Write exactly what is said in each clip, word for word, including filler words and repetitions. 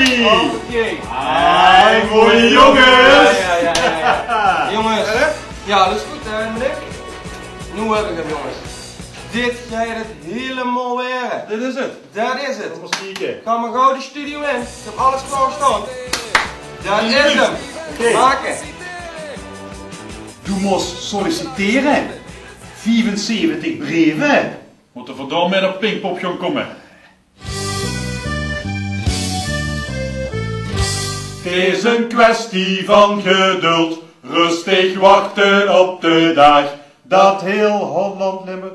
Oké. Hey, mooi jongens. Ja, ja, ja, ja, ja. Jongens. Ja, dat is goed, hè, meneer? Noe höb ich 'm, jongens. Dit geit 't hielemaol waere. Dit is 't. Dat is 't. Kom mer kieke. Gaon mer gaw de studio in. Ich höb alles klaor staon. Dat is 'm. Oké. Make. Doe mós sollicitere. Viefenzeventig breve. Mót d'r verdomme mit op Pinkpop gaon kómme. 't Is 'n kwestie van geduld, rustig wachte op de daag, dat heel Holland Limburg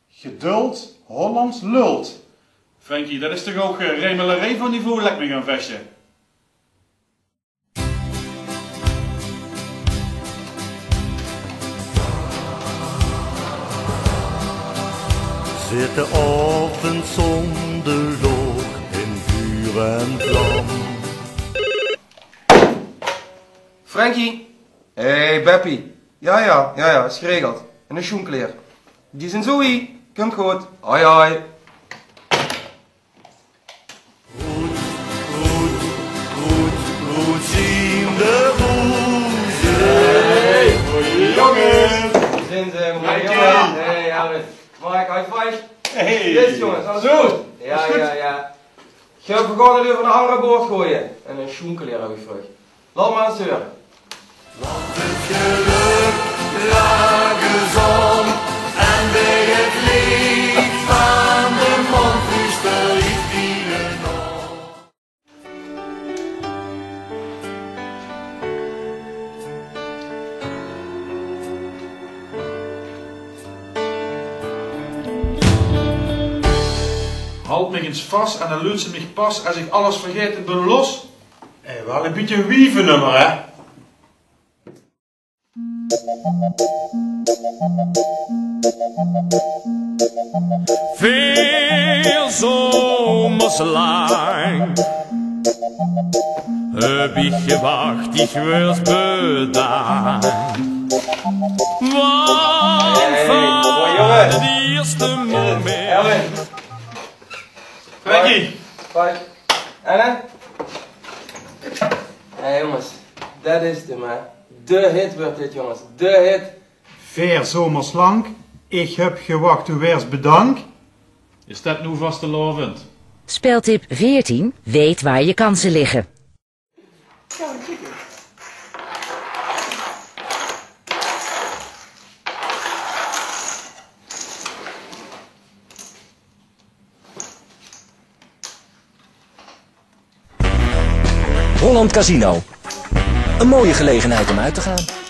geduld Hollands lult. Frankie, dat is toch ouch, eh, rijmelerij van niveau, lek mich aan vestje. Zit de ochtend zonder lóch in vuur en vlam. Frankie. Hey, Beppie. Ja, ja, ja, ja, is geregeld. En de sjoenkleer. Die zien zo hie. Kump good. Hoi, hoi. Roet, roet, roet, roet zien de roeze. Hey, goeie jonges. Zien ze, goeie jonges. Hey, Alex. Mark, high five. Hey. Yes, jongens, alles good? Ja, ja, ja. Ich höb vergaete euver 'n anger boord goeie. En 'n sjoenkleer höb ich veur uch. Laot mer ins heure. Want 't gelök drage zon en bie 't leech van de maan is de liefde nog. Halt mich ins vas en dan luuts se mich pas es ich alles vergaete bin los. Hé, waal e bietje wievenummer, hè? Veer zomers lang höb ich gewach, dich waers bedank. Want van 't ierste moment. Frankie. Five. En, hè? Hé, jonges, dat is 't, hè. De hit wuuert dit, jonges. De hit. Veer zomers lank, ich höb gewach, doe waers bedank. Is dat noe vastelaovend? Speltip veertien: weet waar je kansen liggen. Holland Casino. Een mooie gelegenheid om uit te gaan.